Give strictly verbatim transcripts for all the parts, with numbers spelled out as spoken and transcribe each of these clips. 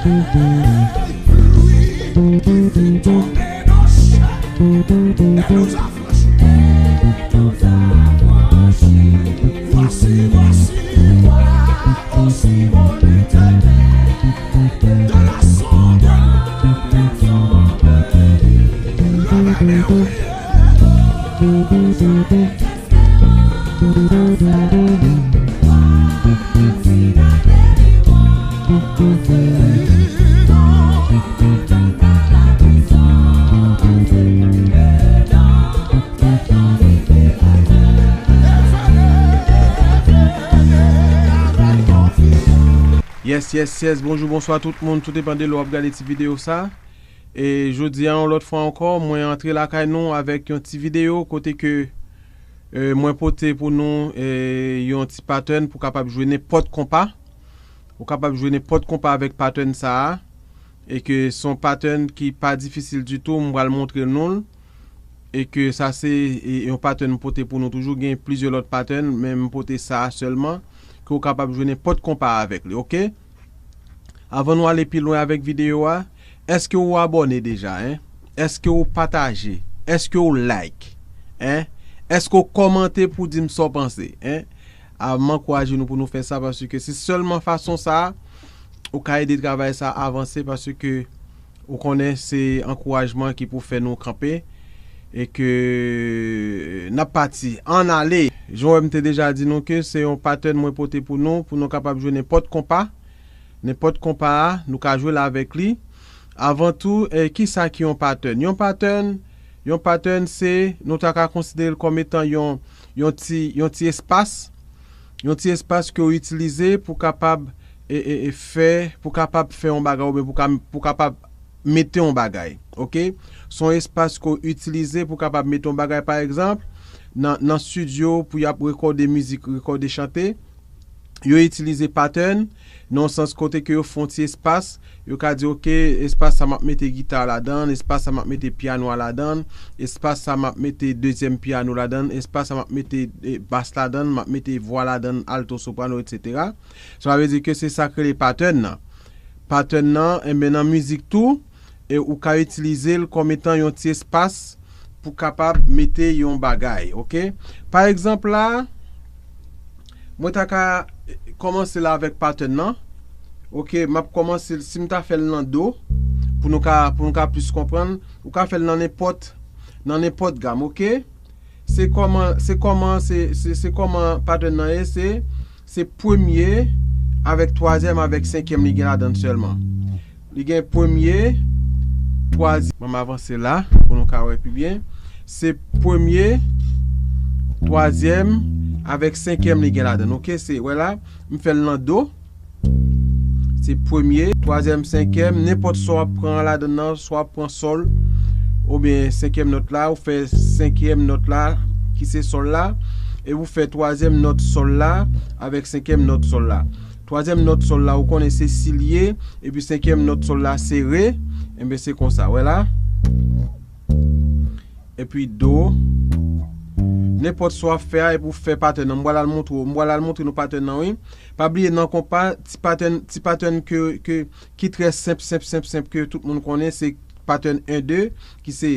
Pluie qui vit tonber nos chênes et nous affranchit. Voici, voici, voir aussi mon Éternel de la sombre, levez mes prières. Yes, yes, yes. Bonjou, bonswa tout moun. Tou depann de lè w ap gade ti videyo sa. E jodi a, yon lòt fwa ankò, mwen antre lakay nou avèk yon ti videyo kote ke, e, mwen pote pou nou, e, yon ti pattern pou kapab jwe nenpòt konpa. Ou kapab jwe nenpòt konpa avèk pattern sa a. E ke se yon pattern ki pa difisil ditou, m pral montre nou l. E ke sa se, e, yon pattern m pote pou nou toujou. Gen plizyè lòt pattern, men m pote sa a sèlman, ke w kapab jwe nenpòt konpa avèk li, oke? Avan nou ale pi lwen avèk videyo a, èske ou abòne deja, en? Èske ou pataje? Èske ou like, en? Èske ou kòmante pou di m sa w panse, en? A, m ankouraje nou pou nou fè sa, paske se sèlman fason sa a ou ka ede travay sa a avanse, paske ou konnen se ankourajman ki pou fè nou kanpe e ke n ap pati. Ann ale! Jan w wè m te deja di nou ke se yon pattern mwen pote pou nou, pou nou kapab jwe nenpòt konpa. Nenpòt konpa a, nou ka jwe l avèk li. Avan tou, e, kisa ki yon pattern? Yon pattern, yon pattern se, nou ta ka konsidere l kòm etan yon, yon ti, yon ti espas, yon ti espas ke w itilize pou kapab, e, e, e, fè, pou kapab fè yon bagay oubyen pou ka, pou kapab mete yon bagay, oke? Se yon espas ke w itilize pou kapab mete yon bagay, pa egzanp, nan, nan estidyo pou y ap rekòde mizik, rekòde chante, yo itilize pattern nan yon sans kote ke yo fè yon ti espas, yo ka di, oke, espas sa m ap mete gita a ladan l, espas sa m ap mete pyano a ladan l, espas sa m ap mete dezyèm pyano ladan l, espas sa m ap mete, e, bas ladan l, m ap mete vwa ladan l, alto, soprano, etsetera. Sa vle di ke se sa k rele pattern nan. Pattern nan, enben, nan mizik tou, e ou ka itilize l kòm etan yon ti espas pou kapab mete yon bagay, oke? Pa egzanp la, mwen ta ka, e, kòmanse la avèk pattern nan. Oke, m ap kòmanse l, si m ta fè l nan do, pou nou ka, pou nou ka plis konprann, ou ka fè l nan nenpòt, nan nenpòt gam, oke? Se kòman, se kòman, se, se, se kòman pattern nan ye, se, se premye avèk twazyèm avèk senkyèm li gen ladan l sèlman. Li gen premye, twazyèm. Ban m avanse la pou nou ka wè pi byen. Se premye, twazyèm avèk senkyèm li gen ladan l. Oke, se, wè la, m fè l nan do. Se premye, twazyèm, senkyèm, nenpòt sa w ap pran ladan nan, swa w ap pran sòl, oubyen senkyèm nòt la, ou fè senkyèm nòt la, ki se sòl la, e ou fè twazyèm nòt sòl la avèk senkyèm nòt sòl la. Twazyèm nòt sòl la, ou konnen se si l ye, epi senkyèm nòt sòl la se re, enben se konsa, wè la. Epi do. Nenpòt sa w ap fè a, epi w fè pattern nan. M pral al montre w, m pral al montre nou pattern nan, wi. Pa bliye nan konpa, ti pattern, ti pattern ke, ke, ki trè senp, senp, senp, senp, ke tout moun konnen, se pattern en de, ki se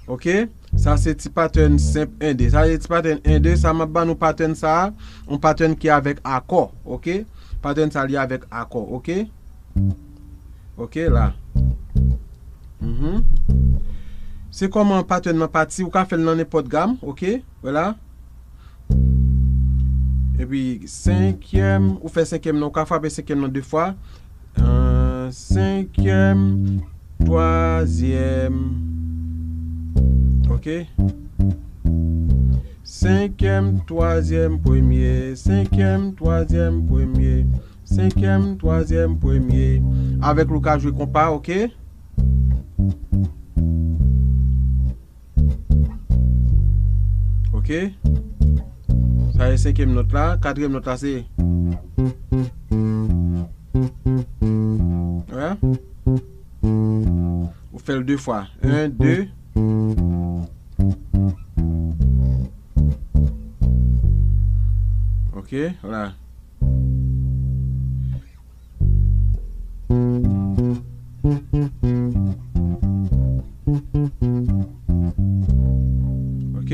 Oke? Sa se ti pattern senp en de. Sa se ti pattern en de. Sa m ap ban nou pattern sa a, yon pattern ki avèk akò. Oke? Pattern sa li avèk akò. Oke? Oke, la. Mhm. Se kòman pattern nan pati, ou ka fè l nan nenpòt gam, oke? Vwala. Epi senkyèm, ou fè senkyèm nan, ou ka frape senkyèm nan de fwa. Euh, senkyèm, twazyèm. Oke? Senkyèm, twazyèm, premye. Senkyèm, twazyèm, premye. Senkyèm, twazyèm, premye. Avèk li w ka jwe konpa, oke? Oke? Sa se senkyèm nòt la. Katriyèm nòt la se. Wè? Ou fè l de fwa. En, de. Ok, la. Ok.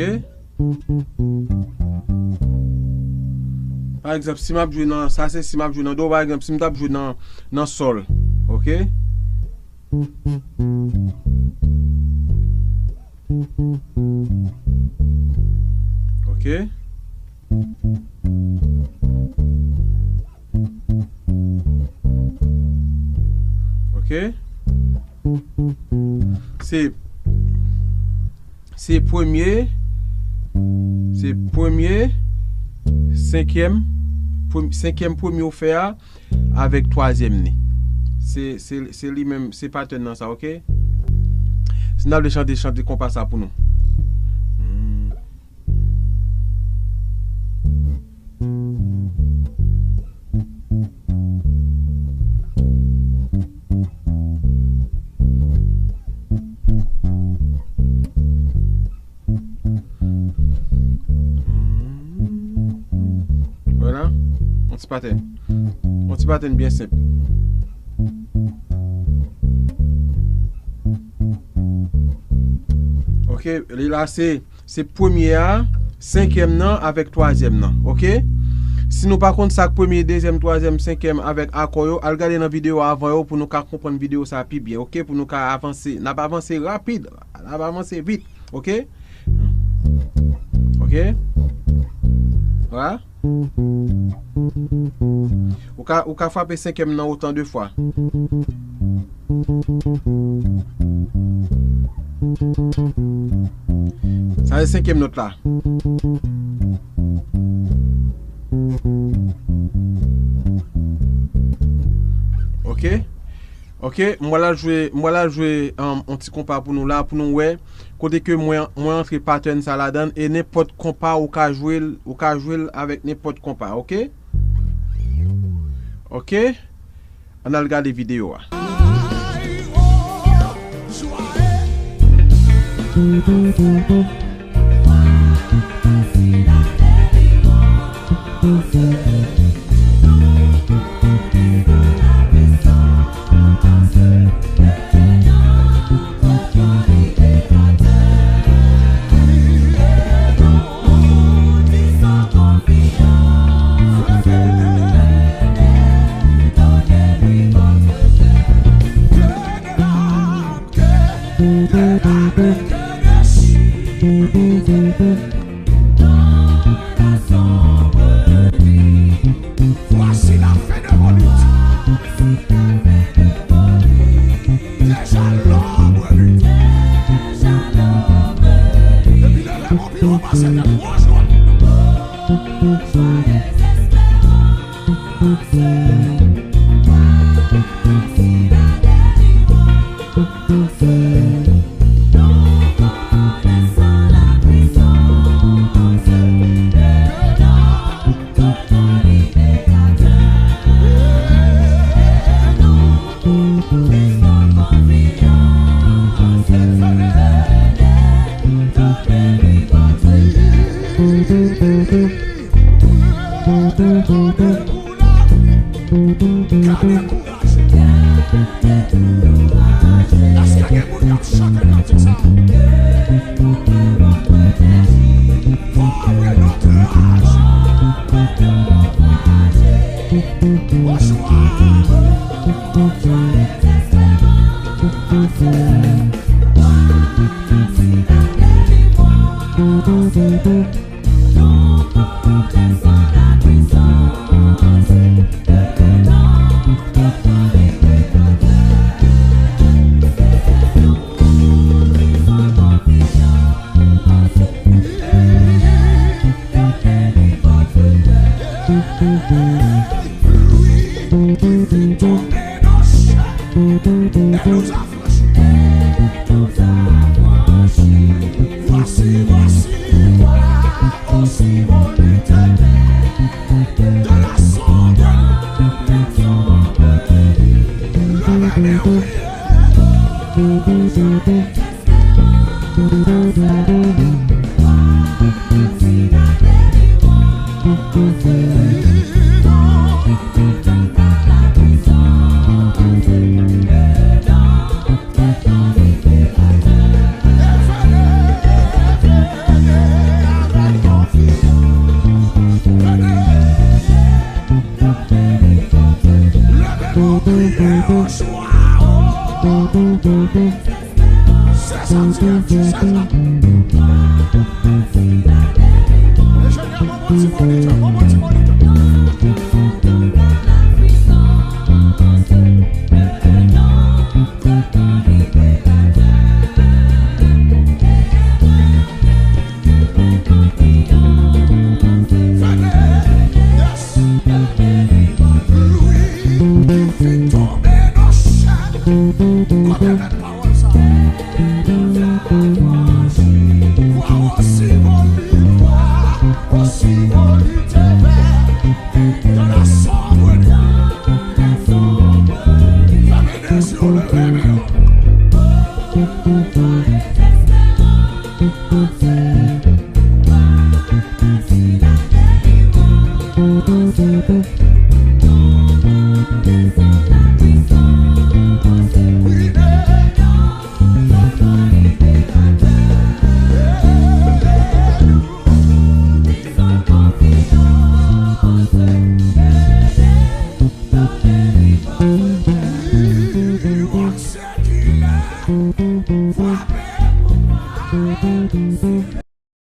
Pa egzanp, si m ap jwe nan, sa se si m ap jwe nan do, pa egzanp, si m t ap jwe nan, nan sòl. Ok. Ok. Ok. Se, se premye, se premye, senkyèm, prem-, senkyèm premye ou fè a, avèk twazyèm ni. Se, se, se li menm, se pattern nan sa, ok? Si n ap vle chante, chante konpa sa pou nou. Hmm. Vwala. Yon ti pattern. Yon ti pattern byen senp. Ok, li la se, se premye a, senkyèm nan avèk twazyèm nan, ok? Si nou pa konn sa k premye, dezyèm, twazyèm, senkyèm avèk akò yo, al gade nan videyo avan yo pou nou ka konprann videyo sa pi byen, ok? Pou nou ka avanse. N ap avanse rapid. N ap avanse vit, ok? Ok? Vwala. Ou ka, ou ka frape senkyèm nan otan de fwa. Sa se senkyèm nòt la. Ok? Ok, m pral jwe, m pral jwe, um, yon ti konpa pou nou la, pou nou wè kote ke mwen, mwen antre pattern sa ladan, e nenpòt konpa ou ka jwe l, ou ka jwe l avèk nenpòt konpa, ok? Ok? Ann al gade videyo a. Voici la fin de vos luttes. Déjà l'ombre lui. Epi lè lè mon pi wò pase nan twa jwa. Èske gen moun k ap chante kantik sa? Fò antre nan antouraj. Bonswa. Tonbe nan syèl. E nou afranchi. Voici, voici, voilà aussi mon Éternel. De la sombre, levez mes prières.